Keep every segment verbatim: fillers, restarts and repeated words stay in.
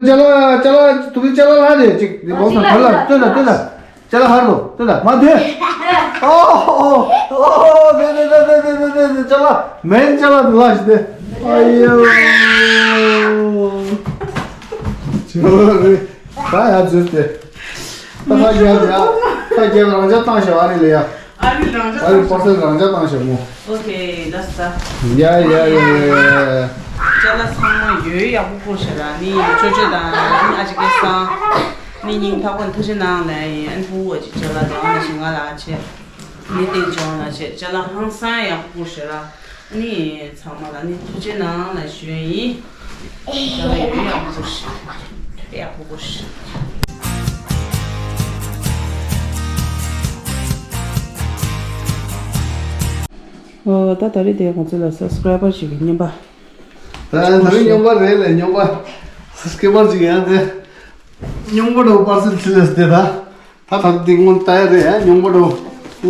ཅ་ལག་ཅ་ལག་དུ་གི་ཅ་ལག་ལྷག་རེད་ཅིག་འདི་ལོག་སོང་། ལྟོས་ལ་ལྟོས་ལ་ལྟོས་ལ། ཅ་ལག་ཧར་རོ་ལྟོས་ལ་མ་ལྟོས། ཨོ་ཨོ་ཨོ་ཨོ་ལྟོས་ལྟོས་ལྟོས་ལྟོས་ལྟོས། ཅ་ལག་མེན་ཅ་ལག་འདི་ལ་ཞིག་སྟེ། ཨ་ཡོ། ཅ་ལག་རེད། ད་ཡ་འཛུལ་ཏེ། ད་ཕ་རྒྱལ་ཡ། ཕ་རྒྱལ་རང་འཇགས་བཏང་ཤག་ཨ་རི་ལ་ཡ། ཨ་རི་རང་འཇགས་ཨ་རི་བཏང་པར་སེལ་རང་འཇགས་བཏང་ཤག་མོ། ཨོ་ཁེ་ལ་ས། ཡ་ཡ་ཡ་ཡ། ཅ་ལག་ཚང་མ་ཡོད་ཡག་པོ་བསྐུར་ཤག་ར་ནི་ཅོ་ཅོ་དང་ཨ་ཅེ་སྐལ་བཟང་། ནི་སྙིང་ཐག་པ་ཐུགས་རྗེ་གནང་ལ་ཡིན། ཨན་ཕུ་བོ་ཅིག་ཅ་ལག་དང་ཨ་ཞིག་ང་ལ་ཨ་ཅེ། ནི་ཏེ་ཅོང་ལ་ཅེ་ཅ་ལག་ཧང་སང་ཡག་པོ་བསྐུར་ཤག་ར། ནི་ཚང་མ་ལ་ནི་ཐུགས་རྗེ་གནང་ལ་ཞུ་ཡིན། ད་ལ་ཡོད་ཡག་པོ་ཞིག་ཡག་པོ་ཞིག་ཨོ་ད་ད་རེས་དེ་ང་ཚོ་ལ་སབ་སི་ཀ་རའི་བར་ཞིག་གི་རྔན་པ། ད་ད་རེས་རྔན་པ་རེད་ལ་རྔན་པ། སབ་སི་ཀ་རའི་བར་ཞིག་ཡང་དེ། རྔན་པ་འདྲ་པར་སེལ་ཚིལ་ལས་དེ་ད། ད་ད་འདི་སྔོན་ལྟ་ཡ་རེད་ཨ་ཉོང་པོ་འགྲོ།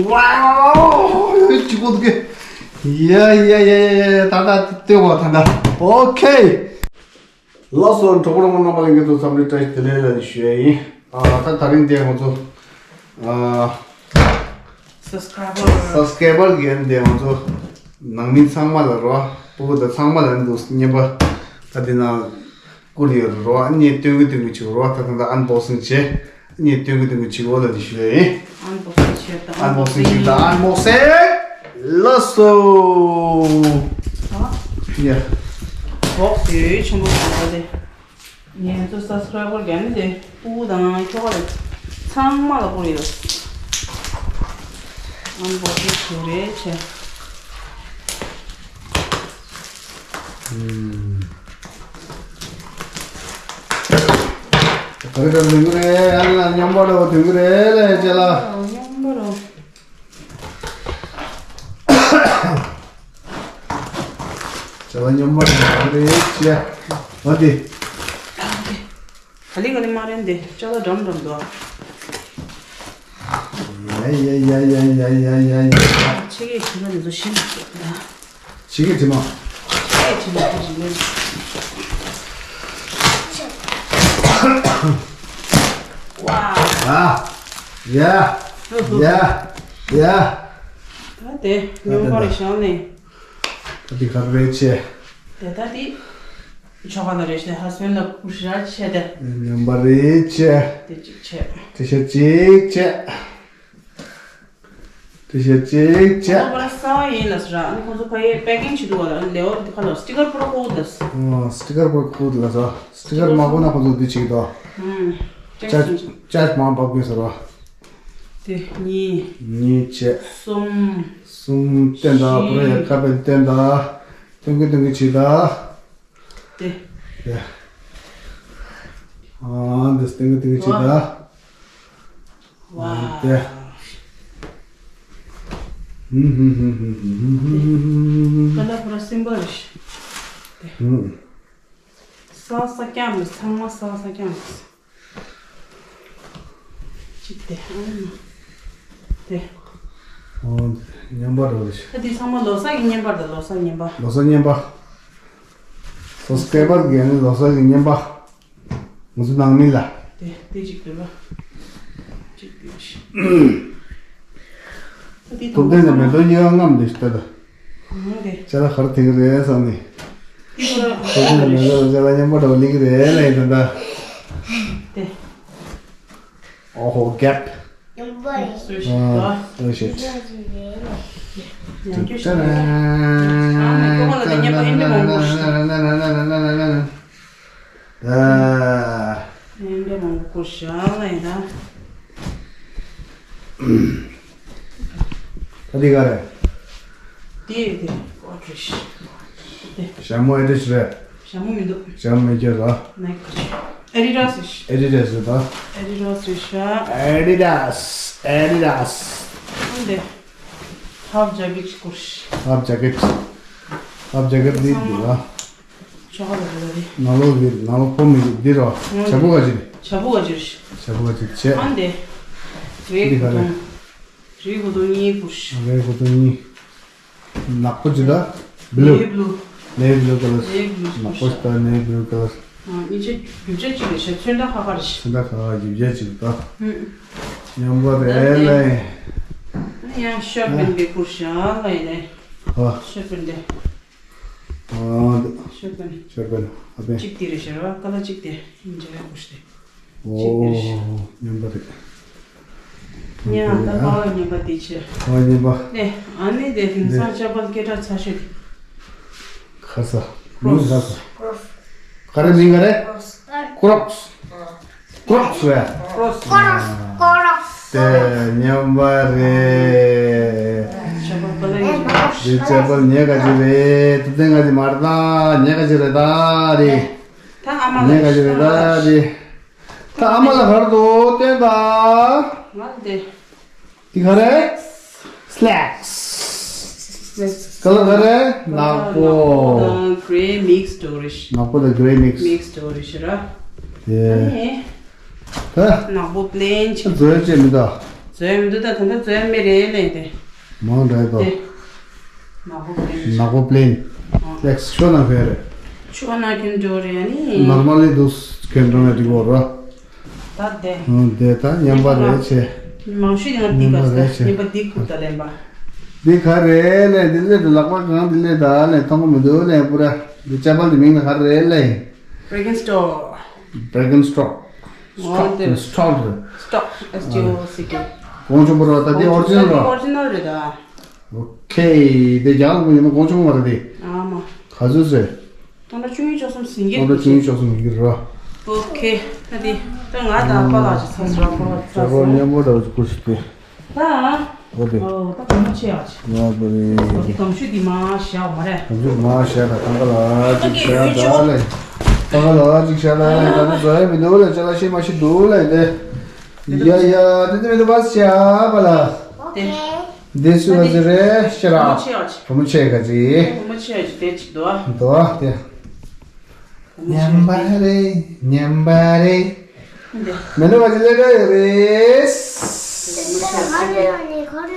ཝའོ། གཅིག་པོ་འདུག་གི། ཡ་ཡ་ཡ་ཡ་ཡ་ད་ད་ལྟོས་གོ་ད་ད། ཨོ་ཁེ། ལགས་སོ་གྲོགས་པོ་རོང་པོ་རྣམ་པ་ལྷན་རྒྱས་ཚོ་འཚམས་འདྲི་བཀྲ་ཤིས་བདེ་ལེགས་ལ་ཞུ་ཡ་ཡིན། ཨ་ད་ད་རིང་དེ་ང་ཚོ་ཨ། སབ་སི་ཀ་རའི་བར། སབ་སི་ཀ་རའི་བར་གྱི་ཨ་ནི་དེ་ང་ཚོ་ནང་མི་ཚང་མ་ལ་རོ། སྤུ་གུ་དང་ཚང་མ་ལ་ཨ་ནི་འདུག་རྔན་པ་ད་དེ་ནང་བསྐུར་ཡོད་རོ། ཨ་ནི་སྟོན་གི་སྟོན་གི་བྱེད་རོ། ད་ད་ད་ཨན་བོག་སིང་བྱེད། ཨ་ནི་སྟོན་གི་སྟོན་གི་བྱེད་འོ་ལ་དེ་ཞུ་ཡ་ཡིན། ཨན་བོག་སིང་བྱེད་དང་ཨན་བོག་སིང་བྱེད་དང་ཨན་བོག་སིང་། ལགས་སོ། ཡ། བོག་སི་ཆེན་པོ་བྱུང་བ་དེ། ངས་ཚོ་སབ་སི་ཀ་རའི་བར་རྒྱག་ནི་དེ་སྤུ་གུ་དང་ཁྱོ་ག་རེ་ཚང་མ་ལ་བསྐུར་ཡོད། ཨན་བོག་སིང་བྱེད་རེད་བྱས། ཨུམ། ག་རེ་ག་རེ་དོན་གྱི་རེད་ཨ་ལ་མཉམ་པོ་འགྲོ་དོན་གྱི་རེད་ལ་ཡ་ཅེ་ལ། མཉམ་པོ་འགྲོ། ཅ་ལག་མཉམ་པར་འགྲོ་གི་རེད་ཅེ། འོ་དེ། ག་ལེ་ག་ལེ་མ་རན་དེ་ཅ་ལག་འགྲམ་འགྲམ་འདུག་ཡ་ཡ་ཡ། ཕྱི་གའི་ཁྱིམ་ནང་དེ་ཚོ་ཤི་ན་ཤི་ན། ཕྱི་གའི་ཁྱིམ་ནང་། ཕྱི་གའི་ཁྱིམ་ནང་ཁ་ཅིག་ལེན། ཝ། ཨ། ཡ། ཡ། ཡ། ད་དེ་ཉོ་མཁན་རེ་བཞག་ནས། ད་འདི་ག་རེ་བྱས། དེ་ད་འདི་ཆོ་ག་ལ་རེ་བྱས་ཧ་སི་བྷེན་ཌི་ལ་ཀུ་ཤི་ར་བྱས་ཏེ། ཉམས་པ་རེ་བྱས། དེ་གཅིག་བྱས། ཊི་ཤར་ཊི་གཅིག་བྱས། ཊི་ཤར་ཊི་གཅིག་བྱས། ཁོ་པར་ས་ཡིན་ལ་སི་ར་ཨ་ནི་ཁོ་ཚོ་ཕ་ཡེ་པེ་ཀིང་བྱེད་འདུག་བ་ལ་ཨ་ནི་ལེའོ་འདི་ཁ་ལ་སི་ཊི་ཀར་པུ་ར་ཁོ་ལ་སི། ཨོ་སི་ཊི་ཀར་པུ་ར་ཁོ་ལ་ས་སི་ཊི་ཀར་མ་ཁོ་ན་ཁོ་ཚོ་འདི་བྱེད་ཀྱི་འདུག་ཨུམ། ཅར་ཅར་ཅར་མང་པ་དགོས་ཟེར་བ། དེ་གཉིས། གཉིས་བྱས། གསུམ། གསུམ་བསྟན་དང་པུ་ར་ཡ་ཁ་པེ་བསྟན་དང་། སྟོན་གི་སྟོན་གི་བྱེད་དང་། དེ། དེ། ཨ་འདི་སྟོན་གི་སྟོན་གི་བྱེད་དང་། ཝ། དེ། ཧུམ་ཧུམ་ཧུམ་ཧུམ། ཀ་ལ་པུ་ར་སིམ་པལ་རེད། དེ། ཧུམ། ས་ས་ཀྱང་མི་ཚང་མ་ས་ས་ཀྱང་མི། གཅིག་དེ། དེ། ཨོ། རྔན་པ་འགྲོ་རེད། ད་འདི་ཚང་མ་ལོ་གསར་གྱི་རྔན་པ་དང་ལོ་གསར་རྔན་པ། ལོ་གསར་རྔན་པ། སབ་སི་ཀ་རའི་བར་གྱི་ནི་ལོ་གསར་གྱི་རྔན་པ། ང་ཚོ་ནང་མི་ལ། དེ་དེ་གཅིག་དེ་ལ། གཅིག་དེ་ཞིག་ད་འདི་ཐུབ་བསྟན་ནས་མེ་ཏོག་གཉིས་ཀ་རྔམ་དེ་ཞིག་ལྟ་ད། ཨང་དེ། ཅ་ལག་ག་རེ་ཐེག་རེད་བསམ་ནས། འདི་ཁོ་ར་ཁོ་ཚོ་ལ་མེད་ལ་ཅ་ལག་མཉམ་པོ་འདྲ་བོ་ལིག་རེད་ལ་ཡིན་ད། དེ། ཨོ་ཧོ་གེབ། སོ་ཤི་ཨ་ད། སོ་ཤི། ཡང་རྒྱུ་ཞིག་རེད། ཨ་ནི་ཁོ་མ་ལ་དེ་མཉམ་པོ་ཨིན་འདྲ་མང་པོ་ཞིག་ཨ། ཨིན་འདྲ་མང་པོ་ཞིག་ཨ་ལ་ཡིན་ད། ད་འདི་ག་རེད། འདི་འདི་ཨོ་ཀྲིཤ། འདི། ཞྭ་མོ་ཨེ་ཏྲིཤ་རེད། ཞྭ་མོ་མི་འདུག་ཞྭ་མོ་མེད་ཀྱི་ར། ནའི་ཀི་ཨེ་ཌི་ཌཱས་རེད། ཨེ་ཌི་ཌཱས་རེད་ད། ཨེ་ཌི་ཌཱས་རེད་ཤག་ཨེ་ཌི་ཌཱས། ཨེ་ཌི་ཌཱས། འདི། ཧབ་ཇེ་ཀེཊ་བསྐུར་ཤག་ཧབ་ཇེ་ཀེཊ། ཧབ་ཇེ་ཀེཊ་འདི་འདུག་ལ། ཆོག་ག་ལ་རེད་རེད། ནང་ལོགས་འདི་ནང་ལོགས་ཕོ་མི་འདི་རོ། ཨང་། བྱ་ཕོ་ག་ཅི་རེད། བྱ་ཕོ་ག་ཅི་རེད། བྱ་ཕོ་ག་ཅི་བྱས། ཨ་འདི། རེད་འདི་ག་རེད། གོ་དུང་། རེད་གོ་དུང་གཉིས་བསྐུར་ཤག་རེད་གོ་དུང་གཉིས། ནག་པོ་ཅི་ད། བླུ། ནེ་བི་བླུ། ནེ་བི་བླུ་ཀ་ལར། ནེ་བི་བླུ་ནག་པོ་ཅི་ད་ནེ་བི་བླུ་ཀ་ལར། ཨ། གཉིས་ཆ་རྒྱུ་ཆ་གཅིག་རེད་ཤག་ཚོན་མདོག་ཁ་ཁ་རེད་ཤག་ཚོན་མདོག་ཁ་ཁ་རྒྱུ་ཆ་གཅིག་ད། ཨུ། མཉམ་པ་རེད་ལེ། ཡང་ཤོར་བན་པའི་སྐུར་ཤག་ལེ་ལེ། ཨ། ཤོར་བན་དེ། ཨ། ཤོར་བན། ཤོར་བན། ཨ་བན། གཅིག་དེ་རེད་ཤག་ར་བ་ཀ་ལ་གཅིག་དེ་ཡིན་ཅེ་རེད་སྐུར་ཤག་དེ། ཨོ། མཉམ་པ་རེད། ཉ་ད་ཀ་བ་མཉམ་པ་དེ་ཆེ། ཀ་བ་མཉམ་པ། ནས་ཨ་ནི་དེ་དེང་སང་ཅ་པལ་སྐད་གྲགས་ཚ་ཤོས་དེ། ཁ་ས། མིང་ཁ་ས། ག་རེ་མིང་ག་རེ། ཀྲོག་སི། ཀྲོག་སི་བས། ཀྲོག་སི། དེ་མཉམ་པ་རེད། ཅ་པལ་པ་ལ་ཡིན། དེ་ཅ་པལ་ཉེ་ག་ཅི་རེད། དེ་ཚན་ག་ཅི་མ་རེད་ད། ཉེ་ག་ཅི་རེད་ད་རེད། ད་ཨ་མ་ལ་ཉེ་ག་ཅི་རེད་ད་རེད། ད་ཨ་མ་ལ་གར་དུ་སྟོན་ད། ང་དེ། འདི་ག་རེ། སི་ལེག་སི། ག་ལ་ག་རེ། ནག་པོ། དང་གྷི་རེ་མིག་སི་འགྲོ་རེད། ནག་པོ་དང་གྷི་རེ་མིག་སི། མིག་སི་འགྲོ་རེད་ཤག་ར། དེ། ཨ་ནི། ད། ནག་པོ་པི་ལེན་ཆེ། འཛོལ་བྱེད་མི་འདུག་འཛོལ་མི་འདུག་ད་ད་ལྟ་འཛོལ་མེད་རེད་ལེ་དེ། མང་འདྲ་ཡོད་དོ། དེ། ནག་པོ་པི་ལེན། ནག་པོ་པི་ལེན། ཨ། ལེགས་ཤོ་ན་ཕེ་རེད། ཤོ་ན་ཁྱོད་འགྲོ་རེད་ཨ་ནི། ནོར་མལ་ལི་དུས་ཁྱོད་འགྲོ་ན་འགྲིག་གོ་ར། ད་དེ། ཨ། དེ་ད་མཉམ་པ་རེད་ཆེ། མང་ཤོས་ཀྱི་ང་འདི་ག་ས་མཉམ་པ་འདི་ཁུར་ད་ལེན་པ། འདི་ག་རེད་ལེ། འདི་ལེ་དུ་ལག་པ་གང་འདི་ལེ་ད་ལེ་མཐོང་གི་མི་འདུག་ལེ་པུ་ར། འདི་ཅ་པལ་འདི་མིང་ལ་ག་རེད་ལེ། བྷིར་གེན་སི་ཊོག་བྷིར་གེན་སི་ཊོག་ཨོ་དེ། སི་ཊོག་རེད། སི་ཊོག་ཨེས་ཊི་ཨོ་སི་ཊི། གོང་ཆུང་པོ་ར་ད་འདི་ཨོ་རི་ཇི་ནལ་ར། ཨོ་རི་ཇི་ནལ་རེད་ད། ཨོ་ཁེ། དེ་རྒྱ་ལ་མ་ཡིན་ན་གོང་ཆུང་བ་རེད་དེ། ཨ་མ། ག་ཚོད་ཟེར། སྟོང་ཕྲག་བཅུ་གཉིས་བཅུ་གསུམ་ཟིན་གྱི་སྟོང་ཕྲག་བཅུ་གཉིས་བཅུ་གསུམ་ཡིན་གྱི་རེད། ཨོ་ཁེ། ད་དེ་ད་ང་དང་པ་ལགས་ཀྱི་ཚ་ཟུར་པོ་ལ་ཚ་ཟུར། མཉམ་པོ་འདྲ་བོ་ཅིག་བསྐུར་ཞིག་སྟེ། ད། ཨོ་དེ། ཨོ་ད་གོང་མ་ཆེ་ཡག་ཅིག་ང་པོ་རེད། ཨོ་དེ་གོང་ཆུ་དེ་མ་བཞག་མ་རེད། གོང་ཆུ་མ་བཞག་ད་ཐང་ག་ལ་ཅིག་བཞག་ད་ལེ། ཐང་ག་ལ་ཅིག་བཞག་ད་ལེ། ད་ནི་བཟོ་ཡ་མི་འདུག་ལེ། ཅ་ལག་ཤེས་མ་ཤེས་འདུག་ལེ་དེ། ཡ་ཡ་དེ་དེ་མི་འདུག་པ་བཞག་པ་ལ། དེ། འདི་སུ་ལ་ཟེར་རེད་ཤེས་ར། བུ་མོ་ཆེ་ག་ཅི། བུ་མོ་ཆེ་ག་ཅི་དེ་ཅིག་འདུག་ཨ། འདུག་ཨ་དེ། བུ་མོ་ཆེ་མཉམ་པ་རེད་མཉམ་པ་རེད། འདི། མེ་ནོ་ག་ཅི་ལས་ཀ་ཡོད་རེད། བུ་མོ་ཆེ་ག་ཅི་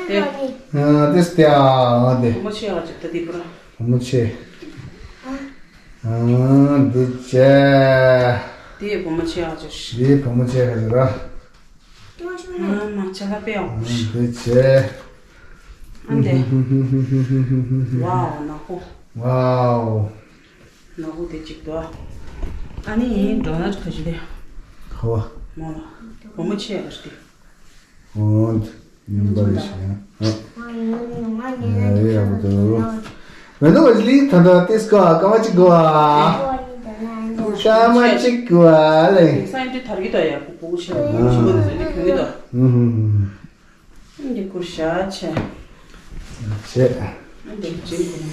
དེ། ཨ་དེ་སྟེ་ཨ་དེ། བུ་མོ་ཆེ་ག་ཅི་ད་དེ་པུ་ར། བུ་མོ་ཆེ། ཨ་འདི་ཆེ། དེ་བུ་མོ་ཆེ་ག་ཅི། དེ་བུ་མོ་ཆེ་ག་ཅི་ར། ཨ་མ་ཆ་ལ་པེ་ཨོ། ཨ་འདི་ཆེ། ཨ་འདི། ཝའོ་ནག་པོ། ཝའོ། ནག་པོ་དེ་གཅིག་ཏུ། ཨ་ནི་འགྲོ་ན་ག་ཞིག་དེ། ཧོ། མོ་ལ། བུ་མོ་ཆེ་ཨ་ཞིག་དེ། ཨོ། ཉམས་པ་རེ་ཞིག་ཡང་། ཨ། ཡ་ཡ་ཡ་བུ་དུ། མེ་ཏོག་ལི་ད་ད་ཏེས་ཀ་ཀ་མ་ཅིག་གོ་ཨ། ཀ་མ་ཅིག་གོ་ཨ་ལེ། སང་ཉིན་དུས་དར་གི་དོ་ཡ་པུ་པུ་ཆེ་བུ་ཆེ་བུ་དུ་ཟེར་ནི་གྱོན་གི་དོ། ཨུ་ཧུ་ཧུ། འདི་ཀུར་ཤ་ཆེ། ཆེ། འདི་ཇིན་གུ་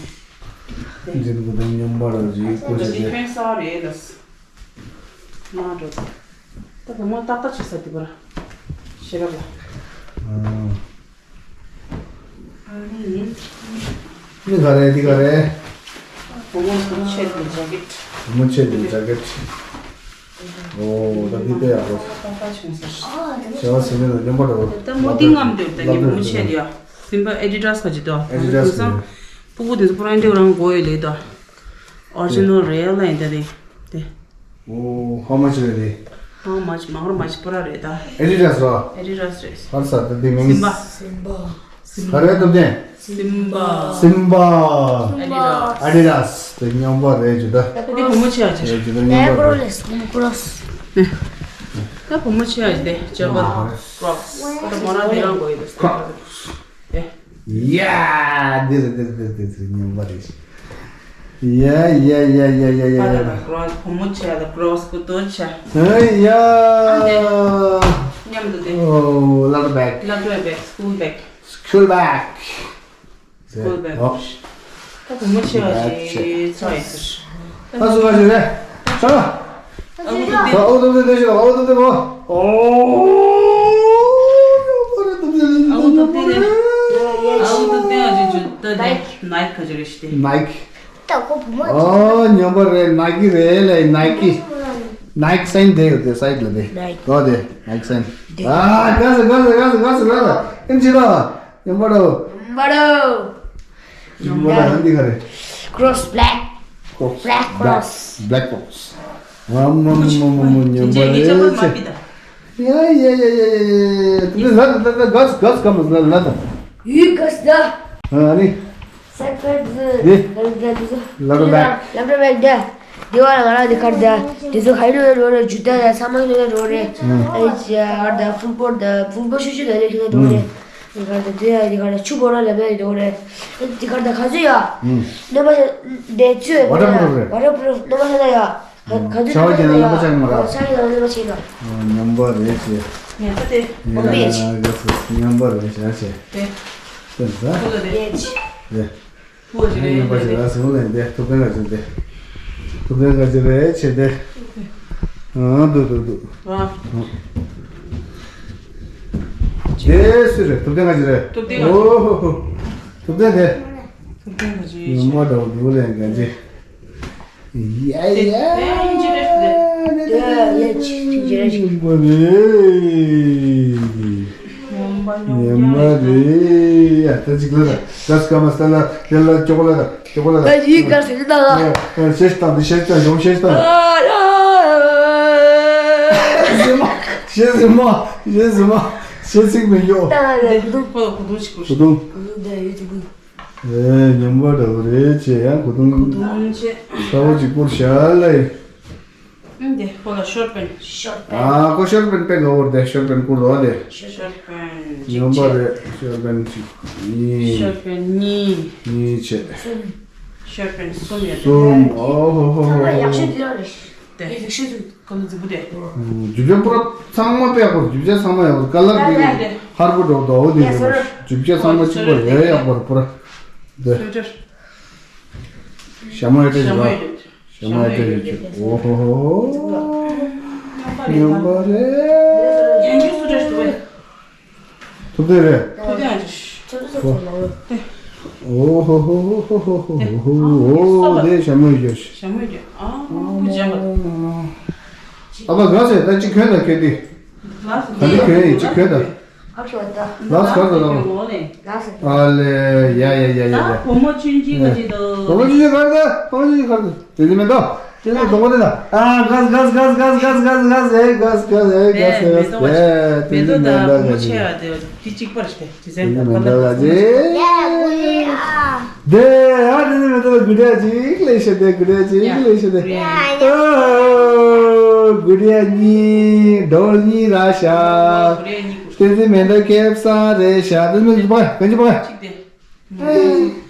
དང་། ཇིན་གུ་དང་མཉམ་པར་རེད་ཀུར་ཤ་ཆེ། ཧྥན་ས་རེད་ལ། མ་འགྲོ། ད་བུ་མོ་ཏག་ཏག་བྱེད་ས་འདི་པར། ཤེས་རབ་ལ། ཨ། ཨ་ནི། འདི་ག་རེ་འདི་ག་རེ། བུ་མོ་བུ་མོ་ཆེ་འདི་ཇ་ཀེ་ཊི། བུ་མོ་ཆེ་འདི་ཇ་ཀེ་ཊི། ཨོ་ད་འདི་དེ་ཡག་པོ། ཏག་ཏག་བྱུང་ས། བྱ་བ་ཟིན་ནས་མཉམ་པར་འགྲོ། ད་མོ་འདི་ངམ་འདོད་ད་ངའི་བུ་མོ་ཆེ་འདི་ཡ། སིམ་པ་ཨེ་ཌི་ཌཱ་སི་ག་ཅི་དོ། ཨེ་ཌི་ཌཱ་སི་དེང་སང་སྤུ་གུ་དེ་ཚོ་པུ་ར་འདི་རང་དགོས་ཡོད་ལེ་ད། ཨོ་རི་ཇི་ནལ་རེད་ལ་ཡིན་ད་དེ། དེ། ཨོ། how much རེད་དེ། how much མང་རུ་མ་ཅི་པུ་ར་རེད་ད། ཨེ་ཌི་ཌཱ་སི་རོ། ཨེ་ཌི་ཌཱ་སི་རེད། ཧར་ས་ད་དེ་མིང་། སིམ་པ། སིམ་པ། ག་རེ་སྟོབས་ལྡན། སིམ་པ། སིམ་པ། ཨེ་ཌི་ཌཱ་སི། ཨེ་ཌི་ཌཱ་སི་དེ་མཉམ་པོ་རེད་ཇུ་ད། ད་དེ་བུ་མོ་ཆེ་ཡ་ཆེ། རེད་ཇུ་ད་མཉམ་པོ་རེད། ཀྲོག་སི། ད་བུ་མོ་ཆེ་ཡ་དེ་ཇ་པལ་ཀྲོག་སི། ད་མོ་རང་དེ་རང་དགོས་ཡོད་ད། ཀྲོག་སི། ཨེ། ཡ། འདི་རེད་འདི་རེད་འདི་རེད་འདི་རེད་མཉམ་པ་རེད། ཡ་ཡ་ཡ་ཡ་ཡ་ཡ་ཨ་ལ་ཡ། ལ་ཀྲོག་སི་བུ་མོ་ཆེ་ལ་ཀྲོག་སི་སྐུ་དོ་ཆ། ཨ་ཡ། ཨ་འདི། མཉམ་དུ་དེ། ཨོ་ལར་བེག། ལར་བེག་སྐུལ་བེག། སྐུལ་བེག། སྐུལ་བེག། ཨོ། ད་བུ་མོ་ཆེ་བ་ཞིག་ཚོ་ཡིན་ཟེར། ད་སུ་བ་ཞིག་རེད། ཨ། ཨ་འུ་ཏུ་ཏི། ཨ་འུ་ཏུ་ཏི་ཏི་ཞིག་ཨ་འུ་ཏུ་ཏི་མོ། ཨོ། ཨ་འུ་ཏུ་ཏི་རེད། ཨ་འུ་ཏུ་ཏི་ཨ་ཅིག་ཅིག་ད་དེ་ནའིཀ་ག་ཅིག་རེད་ཤི་དེ། ནའིཀ། ད་ཁོ་བུ་མོ་ཨོ་ཉམས་པ་རེད། ནའིཀ་རེད་ལེ་ནའིཀ། ནའིཀ་སའིན་དེ་ཡོད་དེ་སའིཌ་ལ་དེ། ནའིཀ། ཨོ་དེ་ནའིཀ་སའིན། ཨ་དགའ་སོ་དགའ་སོ་དགའ་སོ་དགའ་སོ་དགའ་སོ། ཨེམ་ཆི་ད། ཡོང་པ་རོ། ཡོང་པ་རོ། ཡོང་པ་རོ་འདི་ག་རེ། ཀྲོག་སི་བྷེ་ལེག། ཀྲོག་སི་བྷེ་ལེག་ཀྲོག་སི། བྷེ་ལེག་ཀྲོག་སི། ཨ་མ་མ་མ་མ་མ། ཉམས་པ་རེད་ཆེ། ཡ་ཡ་ཡ་ཡ་ཡ་ཡ། དེ་ལ་ལ་ལ་ག་ས་ག་ས་ག་མ་ལ་ལ་ད། ཡུལ་ག་ས་ད། ཨ་ནི། ས་ཀར་ཛི། ལ་ལ་ལ་ལ་ལ་ལ་ལ་ལ། དེ་བ་ལ་ང་རང་དེ་གར་ད། དེ་ཚོ་ག་རེ་རོ་རེ་ཇུ་ད་ད་ཚང་མ་རོ་རེ་རོ་རེ། ཨེ་ཅི་ཨར་ད་ཕུང་པོ་ད་ཕུང་པོ་ཤུ་ཤུ་ད་རེ་ཁྱེད་རོ་རེ། དེ་གར་ད་དེ་ཡ་དེ་གར་ད་ཆུ་བོ་ར་ལ་བེ་རོ་རེ། དེ་གར་ད་ག་ཚོད་ཡ། ནོ་མ་ས་དེ་ཚོད་བ་ར་པུ་རུ་རེ། བ་ར་པུ་རུ་ནོ་མ་ས་ད་ཡ། ག་ག་ཚོད་ཆ་བ་ཀྱང་ལ་ལ་པ་ཆག་མ་ར། ཆ་ཀྱང་ལ་ལ་པ་ཆག་ན། ཉམས་པ་རེད་ཅེ། ཉམས་པ་དེ། ཉམས་པ་རེད་ཅེ། ཉམས་པ་རེད་ཅེ་ཨ་ཅེ། དེ། དེ་ད། ཁོ་ལ་དེ། རེད། ཕུ་བ་ཅིག་རེད། ཉམས་པ་ཅིག་ར་སེ་ཧུ་ལེན་དེ་ཐུབ་བསྟན་ག་ཅིག་དེ། ཐུབ་བསྟན་ག་ཅིག་རེད་ཅེ་དེ། ཨ་འདུག་འདུག་འདུག་ཨ། དེ་སུ་རེད། ཐུབ་བསྟན་ག་ཅིག་རེད། ཐུབ་བསྟན་ག་ཅིག་ཨོ་ཧོ་ཧོ། ཐུབ་བསྟན་དེ། ཐུབ་བསྟན་ག་ཅིག་ཉམས་པ་འདྲ་བོ་འདུག་ལེན་ག་ཅིག་ཡ་ཡ། ཉམས་པ་རེད། ཉམས་པ་རེད། ཡ་ད་ཅིག་ལ་ད་སྐ་མ་ས་ལ་ལ་ལ་ཅོག་ལ་ད་ཅོག་ལ་ད། ད་ཡིག་ག་ཟེར་ད་ལ། ཤེས་དང་འདི་ཤེས་དང་ཡོང་ཤེས་དང་། ཤེས་མ་ཤེས་མ་ཤེས་མ་ཤེས་ཚིག་མི་ཡོང་། ད་ད་ད་གུ་དུང་། ཁོ་ལ་གུ་དུང་ཞིག་དགོས། གུ་དུང་། གུ་དུང་ད་ཡོད་ཅིག་གུ། ཨེ་ཉམས་པ་འདྲ་བོ་རེད་ཅེ་ཡང་གོ་དུང་། གོ་དུང་ཅེ། ས་བོ་གཅིག་པུར་བཞག་ལ་ཡིན། ཨུམ་དེ་ཁོ་ལ་ཤོར་པན། ཤོར་པན། ཨ་ཁོ་ཤོར་པན་པན་ག་བོར་དེ་ཤོར་པན་བསྐུར་རོ་དེ། ཤོར་པན་གཅིག་ཉམས་པ་ཅེ། རེད། ཤོར་པན་གཅིག་གཉིས། ཤོར་པན་གཉིས། གཉིས་བྱས། གསུམ། ཤོར་པན་གསུམ་ཡོད་དེ། གསུམ། ཨོ་ཧོ་ཧོ་ཧོ་ཧོ་ཧོ། ཡག་ཤོས་དེ་ལ་རེད། དེ་ཡག་ཤོས་དེ། ཀ་ལ་རྫིག་པོ་དེ། རྒྱུ་ཆ་པུ་ར་ཚང་མ་དཔེ་ཡག་པོ། རྒྱུ་ཆ་ཚང་མ་ཡག་པོ། ཀ་ལར་དེ་ཧར་པོ་འགྲོ་འདུག་འོ་དེ་རེད་པ། རྒྱུ་ཆ་ཚང་མ་གཅིག་པ་རེད། ཡག་པོ་རེད་པུ་ར། དེ་ཞྭ་མོ་ཡོད་དེ་རེད་པ། ཞྭ་མོ་ཡོད་དེ་རེད་པ། ཨོ་ཧོ་ཧོ་ཧོ། ཉམས་པ་རེད། ཐུབ་བསྟན་རེད། ཐུབ་བསྟན་ཨ་ཅེ། ཨོ་ཧོ་ཧོ་ཧོ། དེ་ཞྭ་མོ་ཡོད། ཞྭ་མོ་ཡོད། ཨ་ཁུ་ཅན་པ། ཨ་ཕ་ག་ཟེར་ད་ཅི་གོན་ད་ཁྱོད་དེ། ད་ནི་གོན་ཡིན་ཅི་གོན་ད། ལགས་ག་ཟེར་ད། ཨ་ལེ་ཡ་ཡ་ཡ་ཡ་ཡ། བུ་མོ་ཆུང་ཆུང་ག་ཅི་ད། བུ་མོ་ཆུང་ཆུང་ག་རེ་ད། བུ་མོ་ཆུང་ཆུང་ག་རེ་ད། དེ་ནི་མེ་ཏོག་དེ་ནི་སྡོང་པོ་དེ་ལ། ཨ་གས་གས་གས་གས་གས་གས་གས་གས་གས་གས་གས། དེ་ནི་མེ་ཏོག་ག་ཅི། དེ་ནི་མེ་ཏོག་ག་ཅི། དེ་ཡ་དེ་ནི་མེ་ཏོག་གུ་རེ་ཅིག་ལས་ཤེས་དེ། གུ་རེ་ཅིག་ལས་ཤེས་དེ། ཨ་གུ་རེ་གཉིས་འདོར་གཉིས་ར་ཤ། དེ་ནི་མེ་ཏོག་ཁེབ་ས་རེ་ཤ། དེ་ནི་པ་ག་ཅི་པ།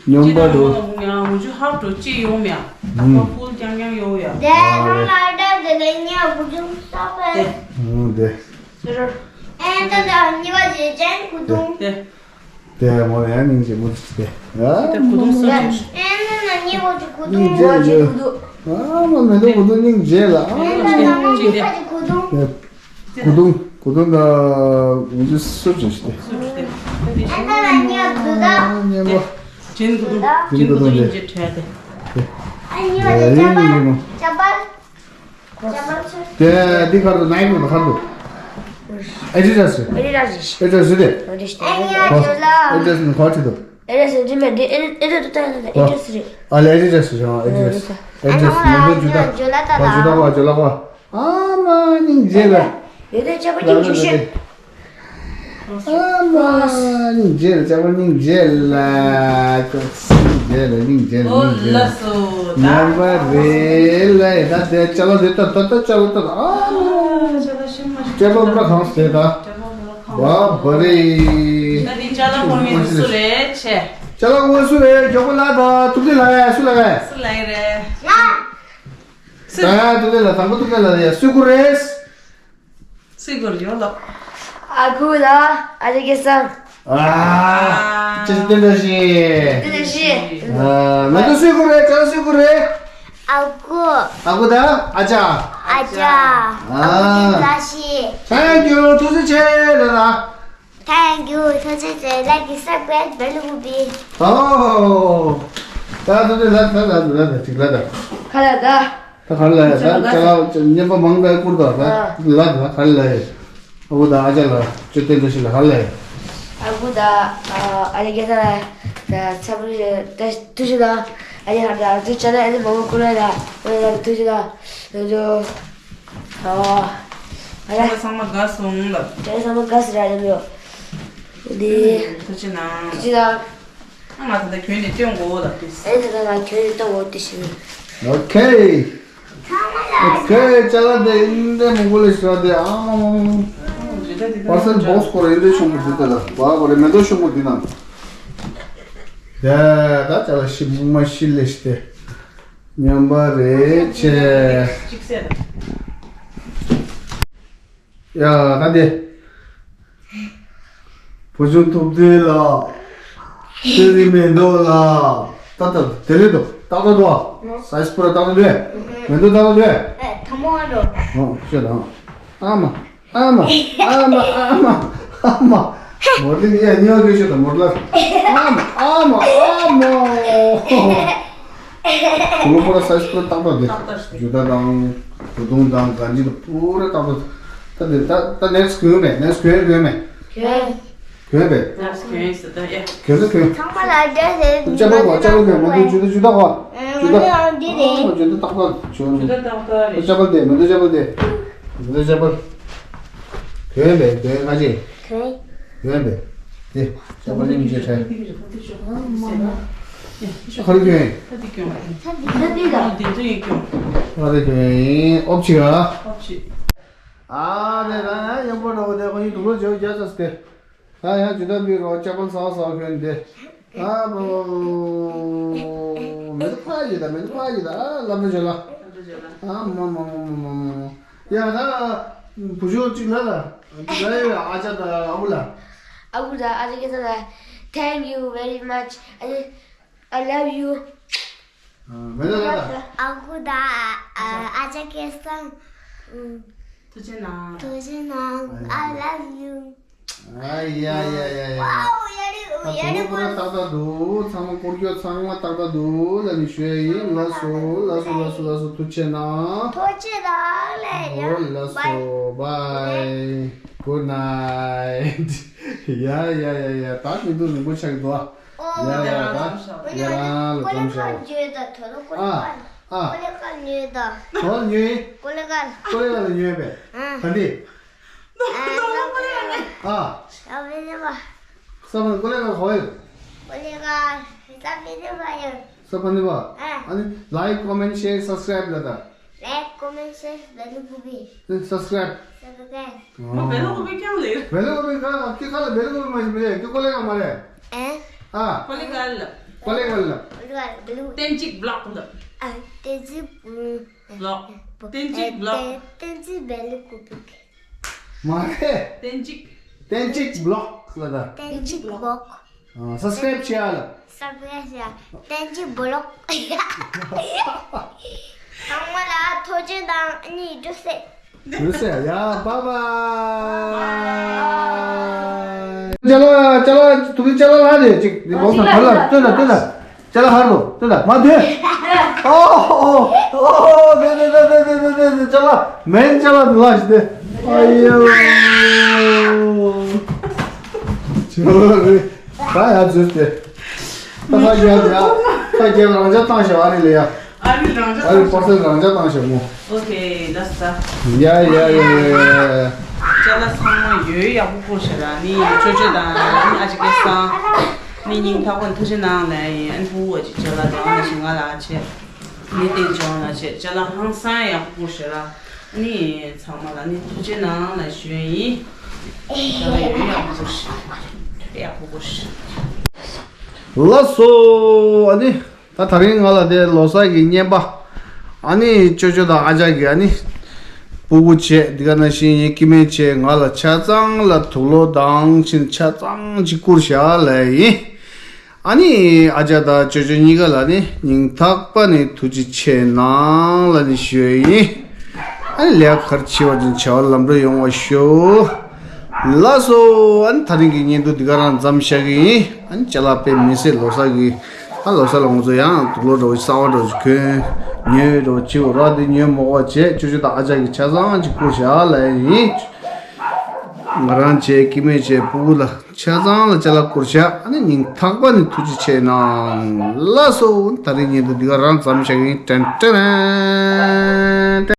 ཉམས་པ་འགྲོ། ཡང་ངུ་ཆུ་ཧབ་འགྲོ་ཅི་ཡོང་མེད། ཨ་ཕ་ཕུལ་རྐྱང་རྐྱང་ཡོང་ཡ། དེ་ཧང་ལ་ད་དེ་ལས་ཉ་བུ་ཆུང་ས་པས། ཨང་དེ། ཨེ་ད་ད་གཉིས་པ་ཅེ་ཅན་གུ་དུང་། དེ། དེ་མོ་ཡང་སྙིང་རྗེ་མོ་ཞིག་དེ། ཨ་དེ་གུ་དུང་སུ་ཅིག་ཨེ་ན་ན་གཉིས་པ་ཅེ་གུ་དུང་། སྙིང་རྗེ་ལ་ཅེ་གུ་དུང་། ཨ་མ་མེ་ཏོག་གུ་དུང་སྙིང་རྗེ་ལ། ཨ་ཨེ་ན་ན་གཉིས་པ་ཅེ་གུ་དུང་། དེ། གུ་དུང་། གུ་དུང་ད་འུ་ཅི་སུ་ཅི་ཞིག་སྟེ། ཨ་ད་ལ་ཉོ་དུ་ད། ཉན་པ། ཅིན་གུ་དུང་། ཅིན་གུ་དུང་ཅིན་གུ་དུང་ཅི་ཁྲལ་ཏེ། ཨ་ཉོ་ད་ཅ་པར། ཅ་པར། ཅ་པར་ཚུ། དེ་འདི་ཁར་དུ་ནའི་མོ་ཁར་དུ། ཨེ་ཅི་ཅ་སུ། ཨེ་ཅི་ཅ་སུ། ཨེ་ཅི་ཅ་སུ་དེ། ཨེ་ཅི་ཅ་སུ། ཨེ་ཅི་ཅ་སུ་ནི་ཁོ་ཁྲི་དུ། ཨེ་ཅི་ཅ་སུ་འདི་མེད་འདི་ཨེ་ཨེ་ཅི་ཅ་སུ་ད་ད་ཨེ་ཅི་ཅ་སུ་རེད། ཨ་ལེ་ཨེ་ཅི་ཅ་སུ་ཞང་ཨེ་ཅི་ཅ་སུ། ཨེ་ཅི་ཅ་སུ་ནི་ཁོ་ཇུ་ད། ཁོ་ཇུ་ད་ཁོ་ཇུ་ད་ཁོ། ཨ་མ་སྙིང་རྗེ་ལ། ཡོད་དེ་ཅ་པོ་སྙིང་རྗེ་ཤེས། ཨ་མ་སྙིང་རྗེ་ལ། ཅ་པོ་སྙིང་རྗེ་ལ། ཅ་པོ་སྙིང་རྗེ་ལ། སྙིང་རྗེ་ལ། སྙིང་རྗེ་ལ། ཉམས་པ་རེད་ལ། ད་དེ་ཅ་ལག་དེ་ད་ད་ད་ཅ་ལག་ད་ད། ཨ་མ་ཅ་པོ་པ་གང་སྟེ་ད། བ་བ་རེད། ད་དེ་ཅ་ལག་ཧོར་མི་སུ་རེད་ཆེ། ཅ་ལག་ཧོར་སུ་རེད། མགྱོགས་པོ་ལ་ད་ཐུབ་བསྟན་ལ་ཡ་སུ་ལ་ཡ། སུ་ལ་ཡ་རེད། ད་ཐུབ་བསྟན་ལ་དང་པོ་ཐུབ་བསྟན་ལ་ཡ་སུ་གུ་རེད། སུ་གུ་རེད་ཡོད་ལ། ཨ་ཁུ་ལ། ཨ་ཅེ་སྐལ་བཟང་། ཨ། ཅེ་སྟོན་བཀྲ་ཤིས། སྟོན་བཀྲ་ཤིས། ཨ་ང་ཚོ་སུ་གུ་རེད། ཅ་སུ་གུ་རེད། ཨ་ཁུ། ཨ་ཁུ་ད་ཨ་ཅག་ཨ་ཅག་ཨ་ཁུ་བཀྲ་ཤིས། Thank you. ཐུགས་རྗེ་ཆེ་ལ་ལ། Thank you. ཐུགས་རྗེ་ཆེ། ལ་གི་སག་པད་བེ་ལུ་བི། ཨོ། ད་ཐུགས་རྗེ་ལ་ད་ད་ད་ད་ཅིག་ལ་ད། ཁ་ལ་ད། ད་ག་ལ་ད་ཅ་ལག་བརྙན་པ་མང་དྲགས་བསྐུར་ད་ད་ལ་ད་ག་ལ་ཨ་བོ་ད་ཨ་ཅག་ལ་ཅོ་ཏེ་འདྲ་ཞིག་ལ་ག་ལ་ཨ་བོ་ད་ཨ་ལེ་གེ་ད་ད་ཚ་བུ་ད་ཐུ་ཞིག་ད་ ཨ་ནི་ཧ་ད་ང་ཚོའི་ཆ་ནས་ཨ་ནི་མང་པོ་ཀུ་རེ་ལ་ཨ་ནི་ཐུགས་རྗེ་ཆེ། ཨ་ནི་ཨ་ཁྱེད་རང་ཚང་མ་དགའ་སོང་ལབ། ཁྱེད་རང་ཚང་མ་དགའ་སོང་ར་ཨ་ནི་མོ། ཨ་ནི་ཐུགས་རྗེ་གནང་། ཐུགས་རྗེ་གནང་། ཨ་ང་ད་ལྟ་གྱོན་ནས་སྟོན་དགོས་འོ་ལབ་དུས། ཨ་ནི་ད་ལྟ་ང་གྱོན་ནས་སྟོན་དགོས་དུས་ཤིག་ཨོ་ཁེ། ཨོ་ཁེ། ཅ་ལག་དེ་ཨིན་དེ་མོ་གོ་ལེ་ཤ་དེ་ཨ་མ་མ་མ། པར་སེལ་བོག་སི་སྐོར་ཨིན་དེ་ཆུང་པོ་དེ་དེ་ལ་བ་བ་རེ་མེ་ཏོག་ཆུང་པོ་དེ་ན། དེ་ད་ཅ་ལག་ཤི་མུག་མ་ཤི་ལེ་ཤ་དེ། ཉམས་པ་རེད་ཆེ། ཡ་ད་དེ། བུ་ཆུང་ཐུབ་བསྟན་ལགས། ཚེ་རིང་མེ་ཏོག་ལགས། ཏག་ཏག་དེ་རེད་དོ། ཏག་ཏག་འདུག་ཨ། སའི་ཛི་པུ་ར་ཏག་ཏག་འདུག་ཨེ། མེ་ཏོག་ཏག་ཏག་འདུག་ཨེ། ཨེ་ཐ་མོ་ཨ་འགྲོ། ཨོ་ཤེས་དང་། ཨ་མ། ཨ་མ། ཨ་མ། ཨ་མ། ཨ་མ། མོ་ལི་ཡ་ཉོ་གི་ཤོད་དང་མོ་ལ། ཨ་མ། ཨ་མ། ཨ་མ། གློ་བུར་སའི་ཛི་པུ་ར་ཏག་ཏག་འདུག་ཏག་ཏག་འདུག་ཇུ་ད་དང་། བུ་དུང་དང་གན་ཇི་དང་པུ་ར་ཏག་ཏག་ད་དེ་ད་ད་ནེག་སི་གྱོན་མེད། ནེག་སི་གྱོན་གྱོན་མེད། གྱོན། གྱོན་པས། ནེག་སི་གྱོན་ཟེར་ད་ཡ། གྱོན་ཟེར་གྱོན། ཚང་མ་ལ་འདྲ་ཟེར། ཅ་པལ་གོ་ཅ་པལ་གོ་མ་དུ་ཇུ་ད་ཇུ་ད་གོ་ཇུ་ད། ཨ་འདི་རེད། ཇུ་ད་ཏག་ཏག་ཇུ་ད་ཏག་ཏག་རེད། ཅ་པལ་དེ་མ་དུ་ཅ་པལ་དེ་མ་དུ་ཅ་པལ། གྱོན་པས་གྱོན་ཁ་ཅེ། གྱོན། གྱོན་པས། དེ་ཅ་པལ་ལིང་ཅེ་ཁྲ། ཁ་རི་གྱོན། ཁ་རི་གྱོན། ཨོབ་ཆི་ག་ཨ་དེ་ད་ཡང་ཡོང་པོ་འགྲོ་དེ་ཁོ་ཡིན་དུག་ལོ་བྱེད་རྒྱ་ཆ་སྟེ། ད་ཡང་ཇི་ལྟར་འབུལ་རོགས་ཅ་པལ་ཟ་ཟ་གྱོན་ཏེ། ཨ་མོ། མེ་ཏོག་ཕ་ཡི་ད་མེ་ཏོག་ཕ་ཡི་ད་ཨ་ལམ་འགྲོ་བྱོས་ལ། ཨ་མོ་མོ་མོ་མོ་མོ་མོ། ཡ་ད་བུ་ཆུང་གཅིག་ལ་ལ། ད་ཡ་ཨ་ཅག་ད་ཨ་བུ་ལ། ཨ་བུ་ད་ཨ་ཅག་གི་ས་ལ། Thank you very much. I love you. ཨ་མེ་ཏོག་ལ་ད། ཨ་ཁུ་ད་ཨ་ཅག་གི་ས། ཐུགས་རྗེ་གནང་། ཐུགས་རྗེ་གནང་། I love you. ཨ་ཡ་ཡ་ཡ་ཡ། ཨ་ཁུ་ལ་ཏག་ཏག་འདུག་ཚང་མ་སྐོར་སྐྱོད་ཚང་མ་ཏག་ཏག་འདུག་ལ་ནི་ཞུ་ཡ་ཡིན། ལགས་སོ་ལགས་སོ་ལགས་སོ་ལགས་སོ། ཐུགས་རྗེ་གནང་། ཐུགས་རྗེ་གནང་ལེ་ཡ། ཨོ་ལགས་སོ། Bye. Good night. ཡ་ཡ་ཡ་ཡ། ད་མི་འདུག་རིང་པོ་ཆགས་ཀྱི་འདུག་ཨ། ཡ་ཡ་ད་ཡ་རང་ལ་འཛོམས་ཤོག་ཨ་ཨ། ཀོ་ལེ་གར་ཉོས་ད། ག་ལ་ཉོས་ཡིན། ཀོ་ལེ་གར། ཀོ་ལེ་གར་ལ་ཉོས་པས། ཨ། ག་འདི། ཨ། ཨ། ཨ། ཨ་ཕི་ནི་པ། ས་ཕ་ནི་ཀོ་ལེ་གར་ག་བ་ཡོད། ཀོ་ལེ་གར་ས་ཕ་ནི་པ་ཡོད། ས་ཕ་ནི་པ། ཨ། ཨ་ནི་like, comment, share, subscribe ལ་ད། Like, comment, share, bell ཀུ་པི། ཨ། subscribe། Subscribe། ཨོ། བེ་ལོ་ཀུ་པི་ཀྱང་ལེ། བེ་ལོ་ཀུ་པི་ག་ཨ་ཀི་ཁ་ལ་བེ་ལོ་ཀུ་པི་མ་ཞིག་མི་རེད། ཀི་ཀོ་ལེ་གར་མ་རེད། ཨེ། ཨ། ཀོ་ལེ་གར་ལ། ཀོ་ལེ་གར་ལ། ཀོ་ལེ་གར་བེ་ལོ། བསྟན་འཇིགས་བི་ལོག་ལ། ཨ། བསྟན་འཇིགས་བི་ལོག། བསྟན་འཇིགས་བི་ལོག། བསྟན་འཇིགས་བེ་ལོ་ཀུ་པི། མ་རེད། བསྟན་འཇིགས། བསྟན་འཇིགས་བི་ལོག་ལ་ད། བསྟན་འཇིགས་བི་ལོག། ཨ། subscribe བྱེད་ཨ་ལ། subscribe བྱེད་ཨ། བསྟན་འཇིགས་བི་ལོག། ཚང་མ་ལ་ཐུགས་རྗེ་གནང་། ཨ་ནི་འགྲོ་སྲིད། འགྲོ་སྲིད་ཡ། bye bye། ཅ་ལག་ཅ་ལག་དུ་གི་ཅ་ལག་ལྷག་རེད་ཅིག་འདི་བོག་སང་བར་ལ་སྟོན་ད་སྟོན་ད། ཅ་ལག་ཧར་དུ་སྟོན་ད་མ་སྟོན། ཨོ་ཨོ་ཨོ་དེ་དེ་དེ་ཅ་ལག་མེན་ཅ་ལག་དུ་ལ་ཞིག་དེ། ཨ་ཡོ། ཅ་ལག་རེད། ད་ཡ་འཛུལ་ཏེ། ད་ཁ་རྒྱབ་ཡ། ཁ་རྒྱབ་རང་འཇགས་བཏང་ཞེས་ཨ་རི་ལ་ཡ། ཨ་རི་རང་འཇགས་ཨ་རི་བཏང་པར་སེལ་རང་འཇགས་བཏང་ཞེས་མོ། ཨོ་ཁེ་ལགས་སོ། ཡ་ཡ་ཡ་ཡ་ཡ། ཅ་ལག་ཚང་མ་ཡོད་ཡག་པོ་བསྐུར་ཞེས་ར་ནི་ཅོ་ཅོ་དང་ཨ་ཅག་གི་སང་། ནི་སྙིང་ཐག་པ་ནས་ཐུགས་རྗེ་གནང་ལབ་ཡིན། ཨ་ནི་ཕྲུ་གུ་བ་ཅིག་ཅ་ལག་དང་ཨ་ནི་ཞིག་ང་ལ་བྱས། ནི་བསྟན་ཅོང་ལ་བྱས་ཅ་ལག་ཧང་སང་ཡག་པོ་བསྐུར་ཞེས་ར། ནི་ཚང་མ་ལ་ནི་ཐུགས་རྗེ་གནང་ལ་ཞུ་ཡ་ཡིན། ད་ལ་ཡོད་ཡག་པོ་ཞིག་ཡག་པོ་ཞིག་ལགས་སོ། ཨ་ནི་ད་ད་རིང་ང་ལ་དེ་ལོ་གསར་གྱི་རྔན་པ། ཨ་ནི་ཅོ་ཅོ་དང་ཨ་ཅག་གི་ཨ་ནི་སྤུ་གུ་བྱས་འདི་ག་ནང་བཞིན་ཡིན་སྐྱེ་དམན་བྱས་ང་ལ་ཆ་ཚང་ལ་དུག་ལོག་དང་ཕྱིན་ཆ་ཚང་གཅིག་བསྐུར་བཞག་ལ་ཡིན། ཨ་ནི་ཨ་ཅག་དང་ཅོ་ཅོ་གཉིས་ཀ་ལ་ནི་སྙིང་ཐག་པ་ནས་ཐུགས་རྗེ་ཆེ་གནང་ལ་ནི་ཞུ་ཡ་ཡིན། ཨ་ནི་ལས་ཀ་ག་རེ་བྱེད་པ་ཅིན་བྱ་བ་ལམ་འགྲོ་ཡོང་བ་ཤོག་ལགས་སོ། ཨ་ནི་ད་རིང་གི་བརྙན་ཐུང་འདི་ག་རང་མཚམས་བཞག་གི་ཡིན། ཨ་ནི་ཅ་ལག་དཔེ་མི་སྲིད་ལོ་གསར་གྱི། ཨ་ལོ་གསར་ལ་ང་ཚོ་ཡང་དུག་ལོག་འདྲ་བོ་གསར་བ་འདྲ་བོ་ཞིག་གྱོན། ཉོས་འདྲ་བོ་བྱེད་དགོས་ར། འདི་ཉོས་མོ་བ་བྱས་ཅོ་ཅོ་དང་ཨ་ཅག་གི་ཆ་ཚང་ཅིག་བསྐུར་བཞག་ལ་ཡིན། ང་རང་བྱས་སྐྱེ་དམན་བྱས་ཕྲུ་གུ་ལ་ཆ་ཚང་ལ་ཅ་ལག་བསྐུར་བྱ། ཨ་ནི་སྙིང་ཐག་པ་ནས་ཐུགས་རྗེ་ཆེ་གནང་། ལགས་སོ། ད་རིང་ཉིན་དུ་འདི་ག་རང་མཚམས་བཞག་གི་ཡིན། ཏན་ཏན།